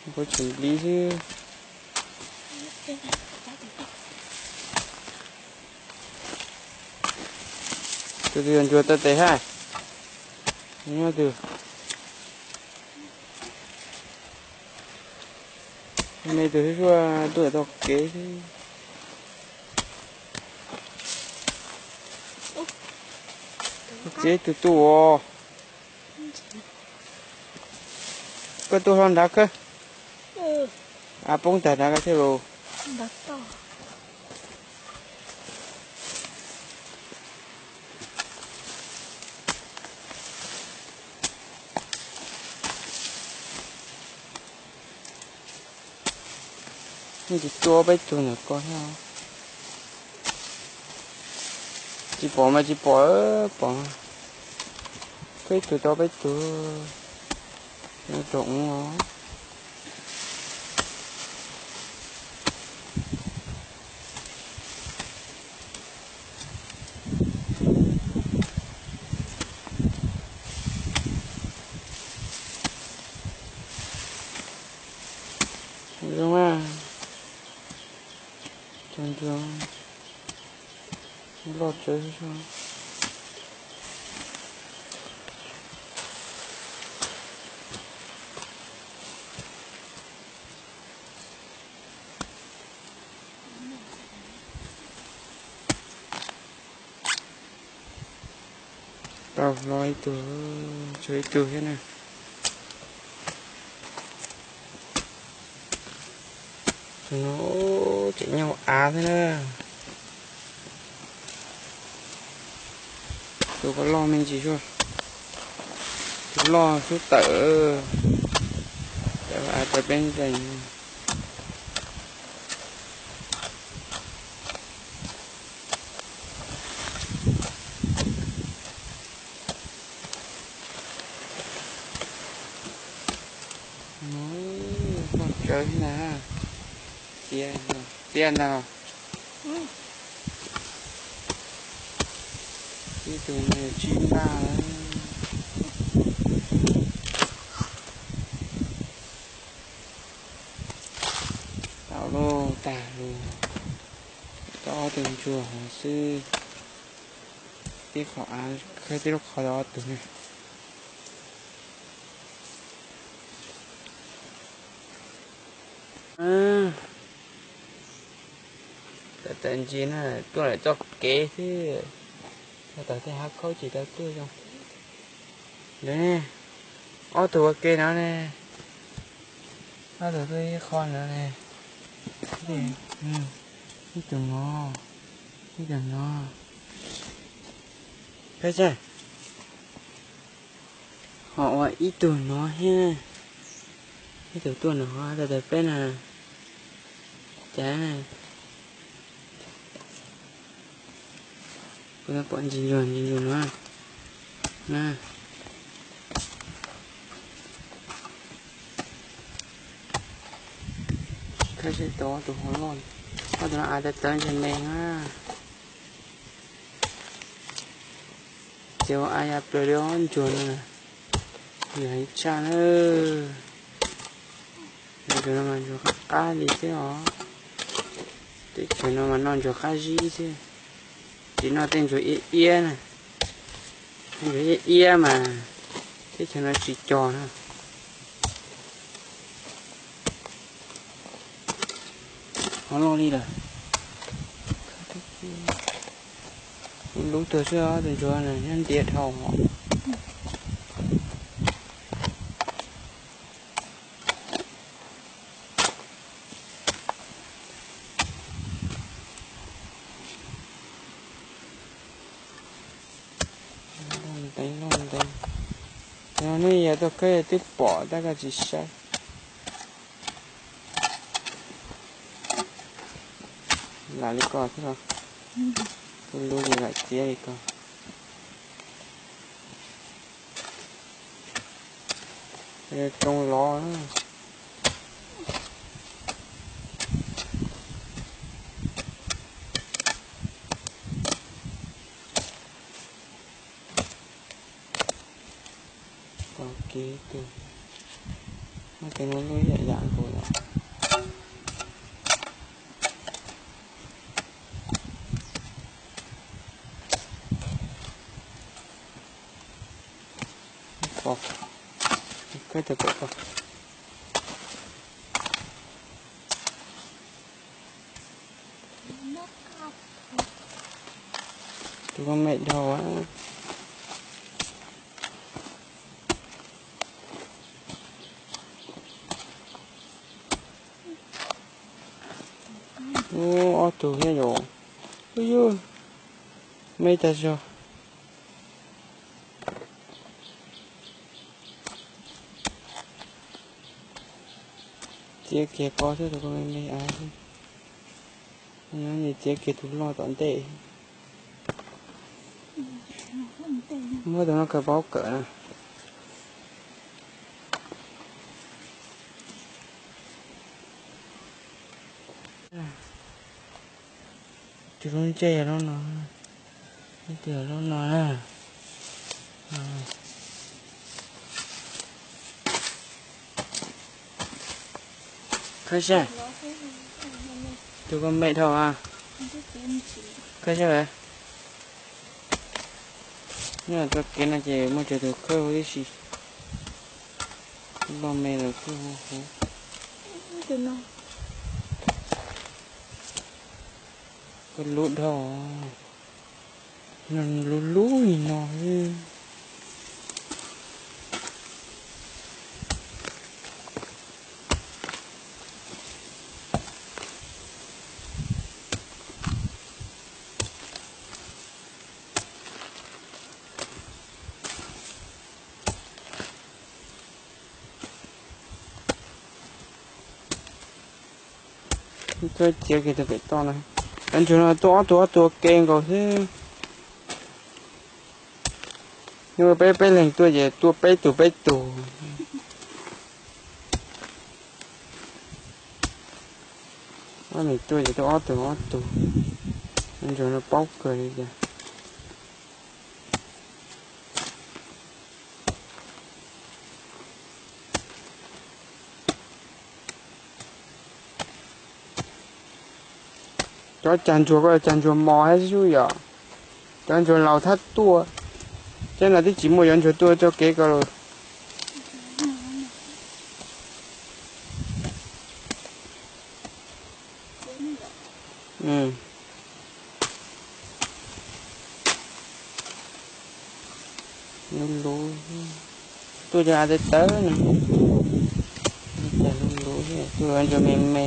Puab tseem nplib xwb. Tus twg yog ntsuag taw tes hab? Nyob twg? Me tus zuaj zuaj tuaj tau kev xwb. Tsev tus tuaj. Koj tuaj hlo nrad kawg. Av poob tag nrad kawg thiab lauj. Tsis tua peb tug ntawm ko thiab. Tsis pom mas tsis pom, pom peb tug tau peb tug. Rau ub os. Zoo a, cog ntsuag loj tsawv. Tau hlo ib tug, tshuav ib tug thiab na. Tus no tseem nyob hauv av thiab na. Tus ko loj me ntsis zuag, tus loj xub tawm, tawm av tawm peb ntees. Loj tsawv na, tiaj, tiaj ntag. Ib tug no tsib ntaj. Tau lauj, tag lauj. Tau ob tug ntsuag hov xwb. Tib qho av khawb tib lub qhov tau ob tug na. Tawm tawm ntsis na, tuaj lawm txoj kev xwb. Tau tawm tej hav khaub tsis tau tuaj zoo. Ntawd ne, ob tug ua ke no ne. Ob tug tuaj ib qho no ne. Ib tug no, ib tug no. Peb saib. Ho ua ib tug no thiab. Ib tug tuaj no ho tau tawm peb na. Cas kuv pom ntsis ntsuag ntsis ntsuag no na. Khawb seb tau ob tug ho loj, ob tug no av tawv tawv ntshe me na. Ces ua av ya plaws li ob ntsuag no, yog ib tshaj na. Ntsuag no mas ntsuag qab qab li thiab os. Teb chaws no mas noj ntsuag qab zib xwb, tsis noj tej ntsuag iab iab na. Ntsuag iab iab mas teb chaws no tsis cog na. Ho loj li lawm. Lub tuag xwb, ob tug ntsuag nyob ntiav dhau. Ntev, ntev. No nej yog tuaj khawb twb pom tab koj tsis saib. Lam li ko xwb los, lub lub li lam tiab li ko. Tsoo lov. Tau kev tus. Ces muab lub yam yam nkaus lawm. Khawb cov pem ko. Tus koj me dhau a. Ub, ob tug thiab yom. Ub yus, me tag zog. Txiav kiag ko xwb, tus ko me me av xwb. Nyob txiav kiag tus loj tom ntej. Muab tus no kawg paub kawm na. Tus lub ntsej yog lub no, tus lub no na. Khawb saib, tus koj me dhau a. Khawb saib. Nyob txoj kev no ces muaj tsawg tus khawb huv tib si. Loj me los khawb huv huv. Koj lub dhau, lub lub li no. Tuaj txiav kiag tus pem toj na. Cov ntsuag no tuaj ob tug ob tug ua ke nkaus xwb. Yog peb peb leeg tuaj ces tuaj peb tug peb tug. Ob leeg tuaj ces tuaj ob tug ob tug. Cov ntsuag no paub kawg li cas. Cov cag ntsuag ko cag ntsuag mos thiab xwb yom. Cov ntsuag laus thab tuaj, cov no twb tsis muaj cov ntsuag tuaj txoj kev ko lawm. Luv luv, tuaj cov av tawv tawv no, cas luv luv thiab, tuaj ntsuag me me.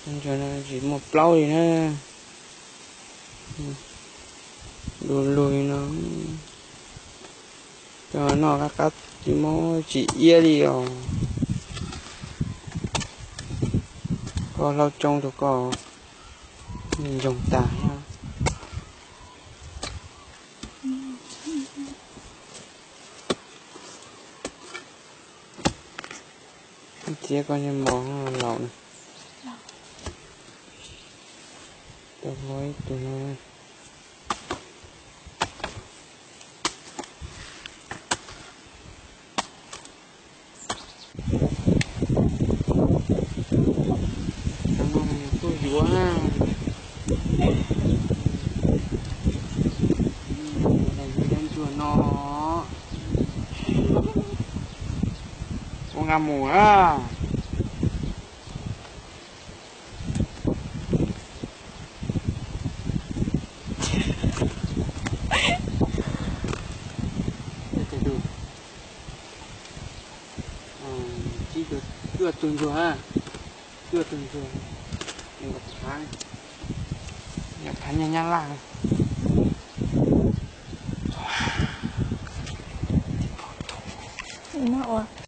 Ntsuag no tsis muaj plaub li na, luv luv li no. Cov no qab qab tsis muaj tsis iab li os. Koj hlaub coob rau koj, ntsoog tas thiab. Txiav koj niag mos laus na. Tau ib tug no. Tuaj yuav na. Ntsuag no. Ua nqa mus na. Cuaj tug ntsuag, cuaj tug ntsuag, phav nyab nyab laj. No ua